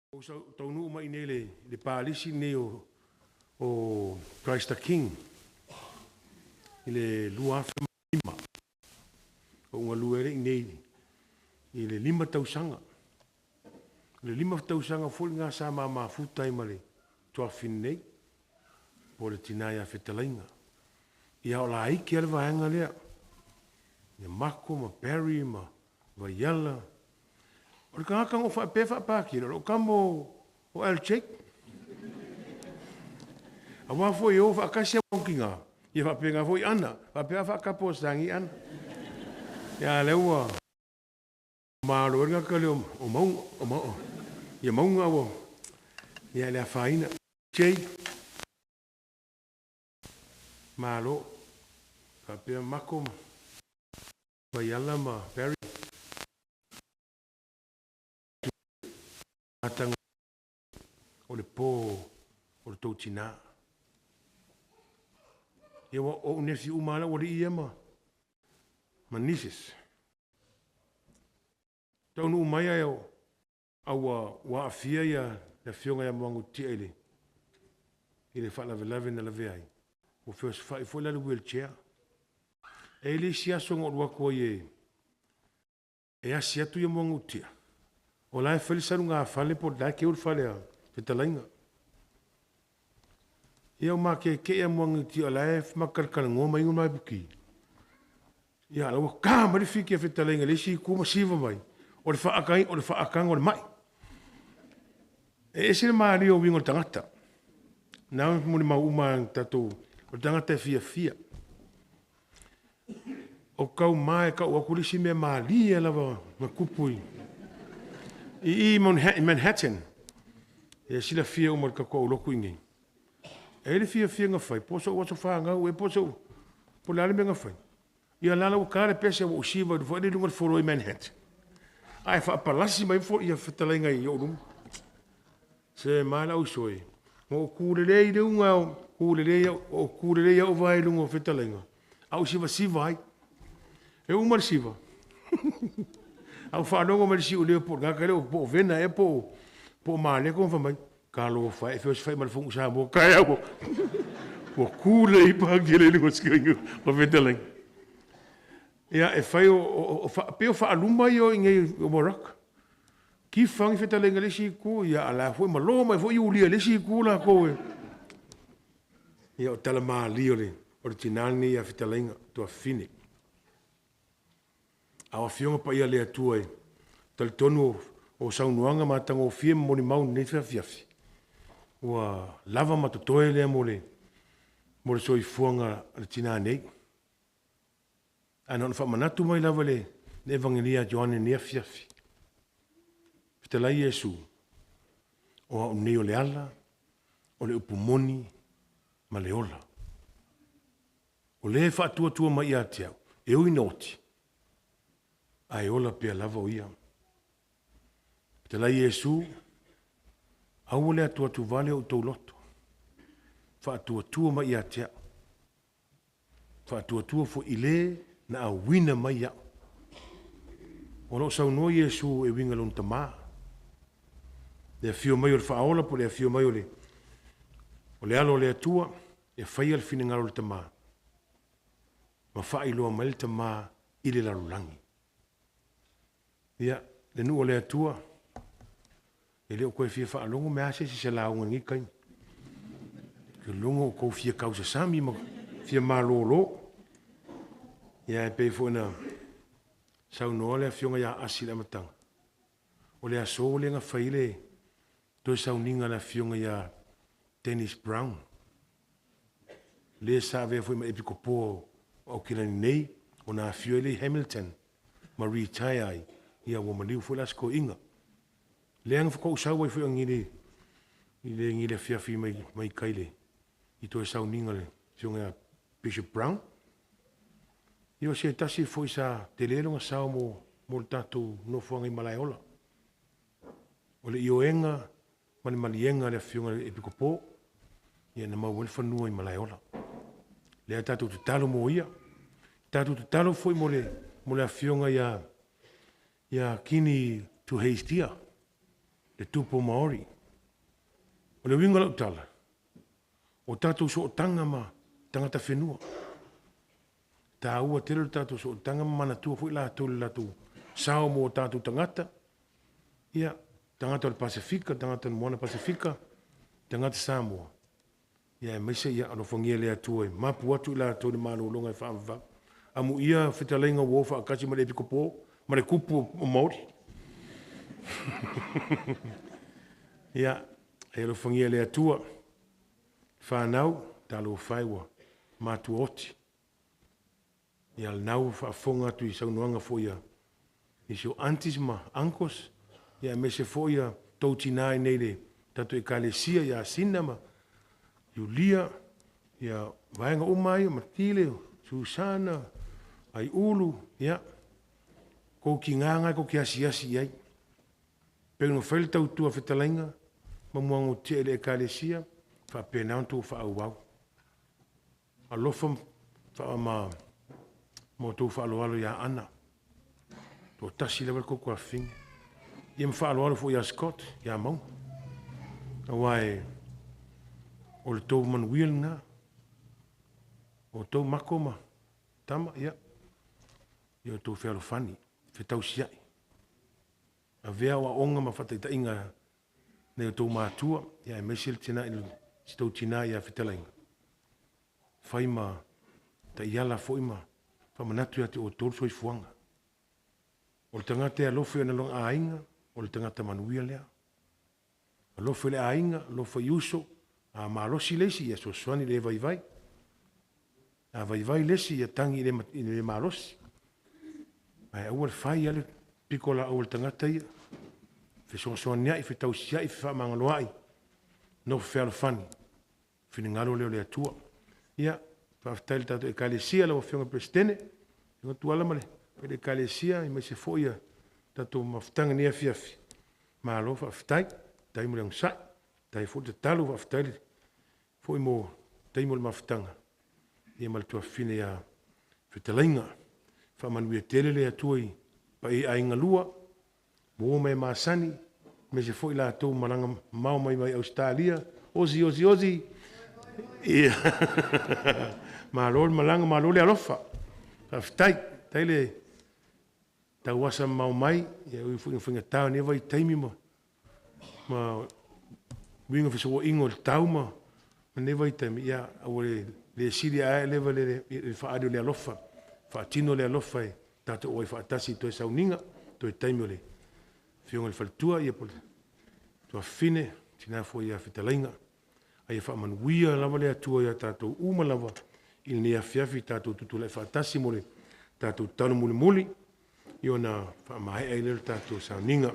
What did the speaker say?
Ou taunuu mai i nei i le Palisi lenei o Christ the King i le 2005. Ou galue ai lea i inei i le 5 tausaga. O le 5 tausaga foi lena sa ma mafuta ai ma le tuafafine nei, po o le tina ia Fetalaiga. Ia o laiti lava le vaega lea, ia Mako ma Barry ma Vaiala. O le tagata na ou faapea e faapatila, o lou tama o LJ. Aua foi e o faatasi lava ma tina, ia faapena foi Ana, faapea a faatapu o Sani Ana. Ia a lea ua malo ai le tagata lea o Mauga, ia Mauga ua, ia le afaina. J, malo, faapea Mako ma Vaiala ma Barry. O le po o le tou tina. Ia ua ou nefi uma lava aualii ia ma ma nieces. Taunuu mai ae a ua ua aafia ia le afioga ia Moagutia i le i le faalavelave na lavea ai. Ua feosofai foi la i le wheelchair. E i ai le isi aso na ou alu atu ai e E asi atu ia Muagutia, o la e fai le salugafale po o la e keu le fale a Fetalaiga. Ia ua makekee a Muagutia o la e makalakalanoa ma inu le mapuki. Ia a la ua ta mai le fiki a Fetalaiga i le isi itu ma siva mai, o le faata o le faataga o le mai. E ese le malie o uiga o le tagata. Na molimau uma lava tatou, o le tagata e fiafia. O tau ma e tau atu le isi mea malie lava na tupu i i Manhattan. E silafia uma e le tatou aulotu i inei. E i ai le fiafia na fai, po o sou aso fanau ea po o sou, po o le a le mea na fai. Ia la ua ta le pese ua ou siva ifo i luga o le floor i Manhattan. Ae faapalasi mai foi ia fetalaiga i ou luma. Se ma le auso e. Na ou tu lelei i le uga, tu lelei, ou tu lelei au vae i luga o fetalaiga. A ou sivasiva ai. E uma le siva. A ou faalogo mai le siuleo po o le tagata lea po o Vena ea po o Maleko ma fai mai, Talofa e, e feosofai ma le Fono Samoa taeao. Ua tu lelei Pakele i luga o le o fetalaiga. Ia, e fai o, pei o faaluma ia o i inei o Morocco. Kifa agi fetalaiga i le isi itu, ia a o la foi e malo mai foi Iulia i le isi itu lakou e. Ia o tala malie o le, o le tina lenei ia Fetalaiga, tuafafine. A o Afioga Paia a le Atua e talitonu o saunoaga matagofie ma molimau i lenei afiafi, ua lava ma totoe lea mo le, mo le soifuaga a le tina nei. Ae na ona faamanatu mai lava le Evagelia a Ioane i lenei afiafi. Fetalai Iesu, o au nei o le ala, o le upu moni ma le ola. O le e faatuatua mai ia te au, e ui ina oti, ae ola pea lava o ia. Fetalai Iesu, aua le atuatuvale o outou loto, faatuatua mai ia te au. Faatuatua foi i le na auina mai au. O lo o saunoa Iesu e uiga i lona Tama. Le afio mai o le Faaola po o le afio mai o le, o le Alo o le Atua e faia le finagalo o le Tama ma faailoa mai le Tama i le lalolagi. Ia, le nuu o le Atua, e le o toe fia faalogo mai lava se isi i se lauga i lenei taimi. Ou te lagona ua outou fia tausasami ma fia malolo. Ia e pei foi ona saunoa le Afioga ia Asi i le amataga, o le aso lea na fai ai le toe sauniga a le Afioga ia Dennis Brown, le sa avea foi ma Epikopo o Aukilani nei, ona afio ai lea i Hamilton ma retire ai, ia ua maliu foi la si toeaina. Lea na faatoa ou sau ai foi i le le afiafi mai mai tai le i toe sauniga le afioga ia Bishop Brown. Ia o se tasi foi sa tele lona sao mo mo le tatou nofoaga i Malaeola. O le ioega ma le maliega a le afioga i le Epikopo, ia na maua ai le fanua i Malaeola. Lea tatou tatalo mo ia. Tatou tatalo foi mo le mo le afioga ia ia Kini Tuheistia. le Tupu o Maori. O le uiga o lau tala, o tatou sootaga ma tagata whenua. Tāua tele o tatou sootaga ma manatua foi latou i le latou sao mo tatou tagata. Ia, tagata o le Pasefika, tagata o le Moana Pasefika, tagata Samoa. Ia aemaise ia alofagia e le Atua e mapu atu i latou i le malologa e faavavau. Amuia fetalaiga ua o faatasi ma le Epikopo ma le Tupu o Maori. Ia, e alofagia e le Atua fanau, talofa e ua matua oti. Ia lena ua faafofoga atu i saunoaga foi a nisi o aunties ma uncles, ia aemaise foi ia tou tina i inei i le tatou Ekalesia ia Sina ma Iulia, ia vaega uma lava ia, Matile, Susana, Aiulu, ia tou tiga na tou te asiasi i ai. Pei ona fai le tautua a fetalaiga ma Muagututia i le Ekalesia, faapena ona outou faaauau. Alofa ma outou faaaloalo ia Ana, toatasi lava le tou tuafafine. Ia ma faaaloalo foi ia Scott, ia Mauga. Aua o le tou manuia lena. O outou Mako ma Tama, ia outou fealofani, fetausiai. Avea aoaoga ma faataitaiga nai o outou matua, ia aemaise le tina, si tou tina ia Fetalaiga, fai ma taiala foi ma faamanatu ia te outou le soifuaga. O le tagata e alofa i lona aiga, o le tagata manuia lea. Alofa i le aiga, alofa i uso, a malosi le isi, ia fesoasoani i le vaivai. A vaivai le isi, ia tagi i le malosi. Ae aua le fai lava le pitolaau a le tagata ia. Fesoasoaniai, fetausiai, fefaamagaloai, nofo fealofani, finagalo lea o le Atua. Ia, faafetai i le tatou Ekalesia, lau Afioga i le Peresetene, afioga Tuala ma le Ekalesia, aemaise foi ia tatou mafutaga i lenei afiafi. Malo faafetai, faafetai mo le onosai, faafetai foi le tatalo, faafetai foi mo taimi o le mafutaga ia ma le tuafafine ia Fetalaiga. Faamanuia tele le Atua i paia i aiga lua, uo ma e masani, aemaise foi i latou na malaga mamao mai mai Ausetalia, Osi, Osi, Osi. Ia. Malo le malaga, malo le alofa. Faafetai. Faafetai le tauasa mamao mai, ia ui foi ina faigata lenei vaitaimi ma uiga o fesoaoaiga o le tau ma lenei vaitaimi, ia aua le sili ae leva le faaali o le alofa, faatino le alofa e tatou auai faatasi i toe sauniga, toe taimi o le afioga i le faletua ia po o le tuafafine, tina foi ia Fetalaiga. A ia faamanuia lava le Atua ia tatou uma lava i lenei afiafi tatou tutulai faatasi mo le tatou tatalo mulimuli, ia ona faamaea ai lea o le tatou sauniga.